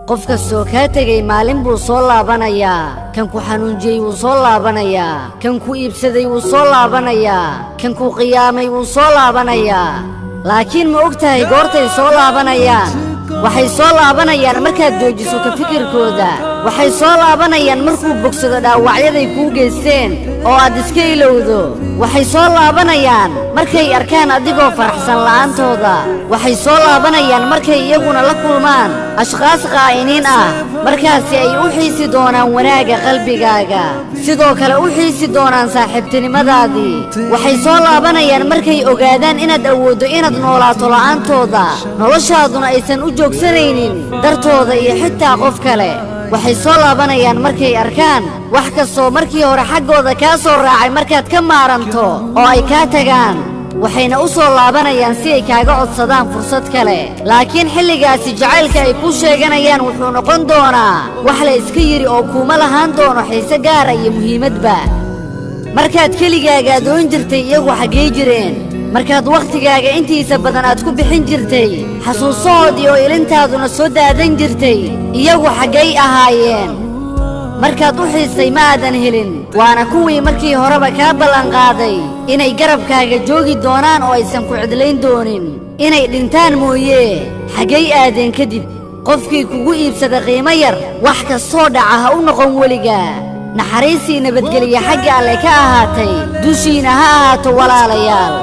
Qof kastoo kaa tegey maalin buu soo laabanayaa. Kan ku xanuunjiyey wuu soo laabanayaa, kan ku iibsaday wuu soo laabanayaa, kan ku qiyaamay wuu soo laabanayaa. Laakiin ma og tahay goortay soo laabanayaan? Waxay soo laabanayaan markaad joojiso ka fikirkooda. Waxay soo laabanayaan markuu bogsado dhaawacyaday kuu geysteen oo aad iska ilowdo. Waxay soo laabanayaan markay arkaan adigoo faraxsan la'aantooda. Waxay soo laabanayaan markay iyaguna la kulmaan ashkhaas qaa'iniin ah. Markaasi ay u xiisi doonaan wanaagga qalbigaaga, sidoo kale u xiisi doonaan saaxiibtinimadaadii. Waxay soo laabanayaan markay ogaadaan inaad awooddo inaad noolaato la'aantooda, noloshaaduna aysan u joogsanaynin dartooda iyo xitaa qof kale. Waxay soo laabanayaan markay arkaan wax kastoo markii hore xaggooda kaa soo raacay markaad ka maaranto oo ay kaa tagaan. Waxayna u soo laabanayaan si ay kaaga codsadaan fursad kale, laakiin xilligaasi jacaylka ay kuu sheeganayaan wuxuu noqon doonaa wax la iska yidhi oo kuuma lahaan doono xiise gaara iyo muhiimadba. Markaad keligaaga adoon jirtay, iyagu xaggay jireen? Markaad wakhtigaaga intiisa badan aad ku bixin jirtay xasuusahoodii oo ilintaaduna soo daadan jirtay, iyagu xaggay ahaayeen? Markaad u xiistay ma aadan helin, waana kuwii markii horeba kaa ballanqaaday inay garabkaaga joogi doonaan oo aysan ku cidlayn doonin inay dhintaan mooyee. Xaggay aadeen kadib? Qofkii kugu iibsada qiimo yar, wax kastoo dhaca ha u noqon weligaa. Naxariistii nabadgeliya xagga Alle ka ahaatay dushiina ha ahaato, walaalayaal.